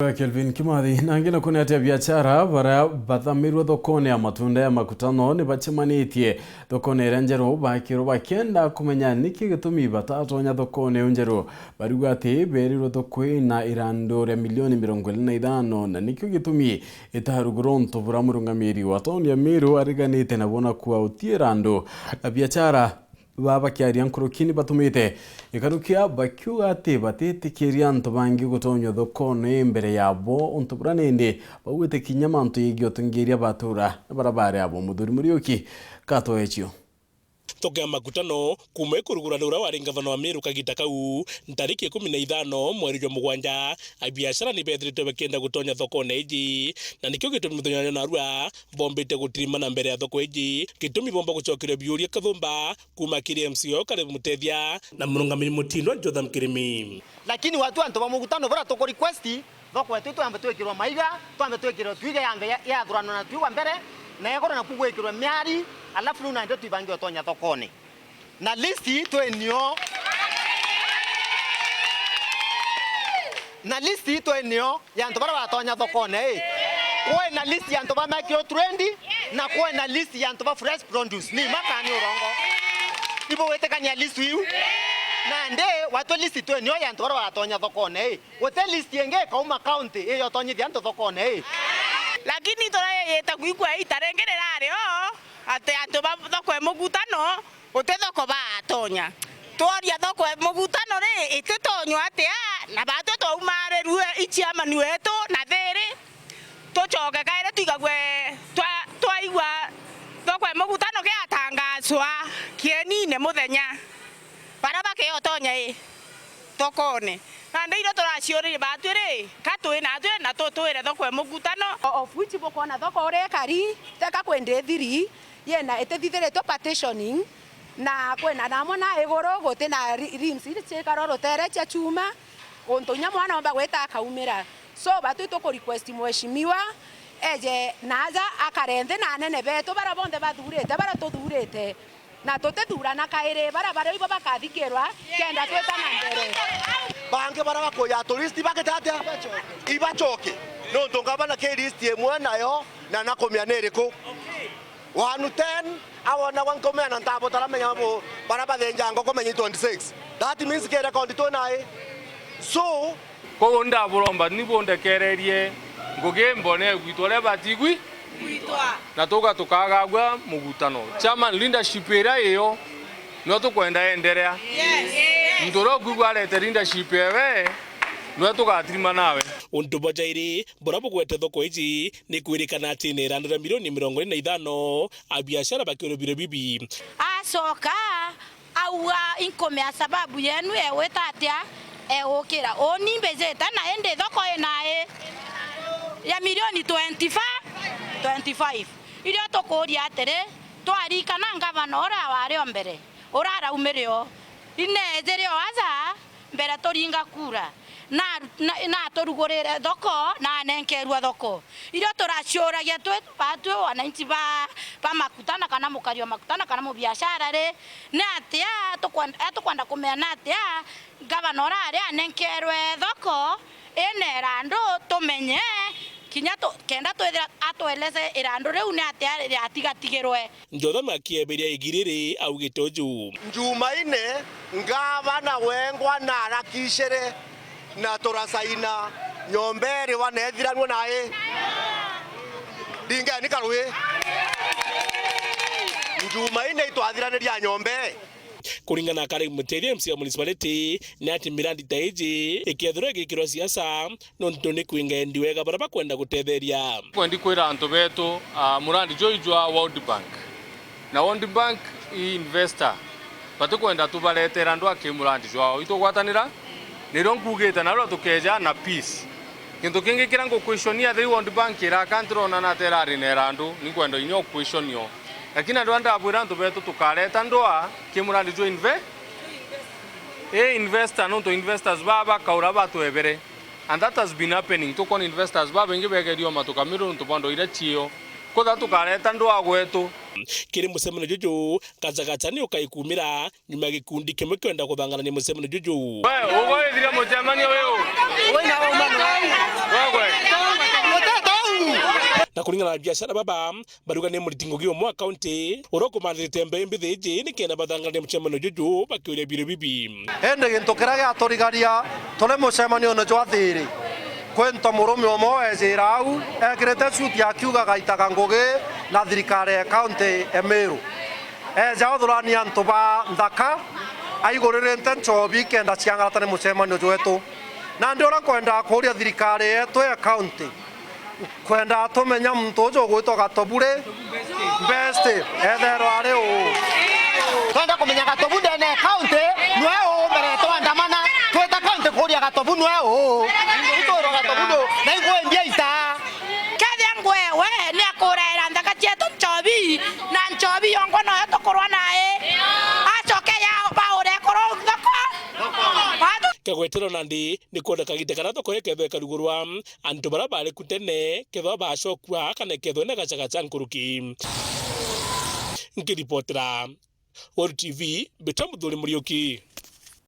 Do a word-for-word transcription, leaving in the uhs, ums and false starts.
Kelvin Kimathi. Nangi naku ni ati abiachara baria bathamirwe thokone ya matunda ya Makutano ni bacemanitie thokone iria njeru bakirwo bakienda kumenya niki gitumi batatonya thokone iu njeru. Bariuga ati berirwe thoko ii na irandu ria milioni mirongo iri na ithano, na nikio gitumi itarugurwa untu buria murungamiri wa tauni ya Meru ariganite na bwona kuwa uti irandu. Abiachara ba bakiaria nkuruki ni batumite ikarukia bakiuga ati batitikiria antu bangi gutonywa thokone mbere yabo, untu buria nindi baugite kinya mantu yegii utongeria batura na baria bari abo. Muthuri Muriuki katoechio. Thoko ya Makutano kuuma ikurugura ni uria wari ngavana wa Meru kagita kau, ntariki ikumi na ithano mweri jwa mugwanja, abiashara ni bethirite bakienda gutonya thokone iji, na nikio gitumi muthenya wa narua bombite gutirimana mbere ya thoko iji, gitumi bomba gucokeria biuria kathumba kuuma kiri M C O Caleb Mutethia na murungamiri mutindwa Jotham Kirimi. Lakini watu antu ba Mugutano baria tuku request, thoko yetu twambe twikirwe maiga, twambe twikirwe twiga yambe ya-, yathuranwa na twigwa mbere, na igoro naku gwikirwe miari, alafu riu nandi twibange utonya thokone. Na list twinio. Na list twinio ya antu baria batonya thokone ii. Kwi na list ya antu ba Micro Trade, na kwi na list ya antu ba Fresh Produce. Ni ma kana ni urongo? Ibugwitikania list iu? Nandi watwi list twinio ya antu baria batonya thokone ii. Guti list ingi ikauma county iyotonyithia antu thokone ii. Lakini turayeyite kwigua ita ringi rirari o, ati antu ba thoko e Mugutano, guti thoko baatonya. Tworia thoko e Mugutano ri, ititonywa atia, na batwi twaumarirue i chairman wetu na thiri, tucoke kairi twigagwe twa-, twaigua thoko e Mugutano kiatangazwa kienine muthenya. Baria bakiotonya i thokone. Nandi irio turaciuririe batwi ri, ka twi natwi na tutwire thoko e Mugutano. O-, of which bukwona thoko uria ikari, teka kwendi ithiri, yena itithithiritwe partitioning, na kwina namwe na iguru guti na ri-, rims iri ciikaro rutere cia chuma, untu inya mwana omba gwita akaumira. So, batwi tuku request mheshimiwa eje naja akare nthi na anene betu baria bonthe bathurite, baria tuthurite. Na tutithurana kairi, baria bario ibo bakathikirwa kenda twita na mbere. Bangi baria bakuja at least ibagite atia? Ibacoke. Nontu ngavana ki list imwe nayo, na nakumia ni iriku? One to ten, awonagwa nkumea na ntabutara menya bo, baria bathinja ngoko menya i twenty-six. That means ki record tu nai. So, Kwou ndaburomba ni bundekererie ngugi mbone gwitwa uria batigwi. Gwitwa. Na tuga tukagagua Mugutano. Chairman, leadership iria iyo, niyo tukwenda enderea. Yes. Muntu uria ukwigua arete leadership ewe, niwe tugatirima nawe. Untu bwa jairi, buria bugwete thoko iji, ni kwirikana ati ni irandu ria milioni mirongo iri na ithano, abiashara bakiurwa biro bibi. Acoka, auga, inkumea sababu yenu egwita atia egukira? Uni mbijite na indi thoko inai ya milioni twenty-five, twenty-five. Irio tukuuria atiri, twarikana ngavana uria wari o mbere, uria araumire o, inejire o aja, mbere turinga kura, na, na, naturugurire thoko, na anenkerua thoko. Irio turaciuragia twi, batwi wananchi ba, ba Makutano kana mukari wa Makutano kana mubiashara ri, ni atia tukwen-, tukwenda kumenya ni atia ngavana uria ari anenkerwe thoko ina irandu, tumenye kinya tu-, kenda twithira atweleze irandu riu ni atia riatigatigirwe. Njotham akieberia igiri ri augite uju. Njumaine, ngavana wengwa na arakicire na turasaina nyomba iriwa na ithiranue nai. Ndingeni karui. Njumaine itwathiraniria nyomba. Kuringana na Caleb Mutethia, M C A wa municipality, ni ati mirandi ta iji ikethirwa igikirwa siasa, nontu ni kwinga endi wega baria bakwenda gutetheria. Kwendi kwira antu betu, ah, murandi juu jwa World Bank. Na World Bank i investor. Batikwenda tubaretera andu aki murandi jwao. Itugwatanira? Nirio nkugite, na ruria tukeja na peace. Gintu kingi kiria nguquestionia, the World Bank iraka ntirona na ata irari na irandu, ninkwenda inya uquestionio. Lakini andu aa ndabwira antu betu tukareta ndwaa ki murandi jwa inve-, i investor, nontu investors baa bakaura batwebere. And that has been happening. Tukwona investors babaingi begeria o matuka miru nontu bwa ndwaa iria ciio. Kwethira tukareta ndwaa gwetu, Kiri mucemanio juju, Gachagachani ukaikumira nyuma ya gikundi kimwe kienda kuthangarania mucemanio juju. We, ugoithire mucemanio uyu? Wina wauma nwe. Wewe. Na kuringana na biashara baba, barauga ni muriti ngugi umwe wa kaunti uria ukumanthirite mbeu mbithi iji nikenda bathangarania mucemanio juju bakiuria biuria bibi. Indi gintu kiria giaturigaria turi mucemanione jwa thiri, kwinto murume umwe wejira au ekirite suti akiuga gaitaga ngugi na thirikari ya kaunti ya Meru. Eja uthurania antu ba nthaka, aiguririte nchobi kenda ciangarata ni mucemanio jwetu. Nandi uria nkwendaa kuuria thirikari yetu ya kaunti, nkwendaa tumenya muntu uju ugwitwa Gatobu ri, Best, etherwa ari uu. Twenda kumenya Gatobu ndene ya kaunti nwe uu, mbere twandamana twita kaunti kuuria Gatobu nwe uu. Itwirwa Gatobu ndu, na ingwe mbia ita. Kethia ngwe we ni akuraira nthaka cietu nchobi, na nchobi yongwa noyo tukurwa nae. Acoke ya baure kuru thoko. Watu Kagwetero nandi ni kwona kagita kana thoko ikethwa ikarugurwa, antu baria bari ku tene kethwa bacokua kana ikethwa ina Gachagacha nkuruki. Nkiripotera Weru T V, mbitwa Muthuri Muriuki.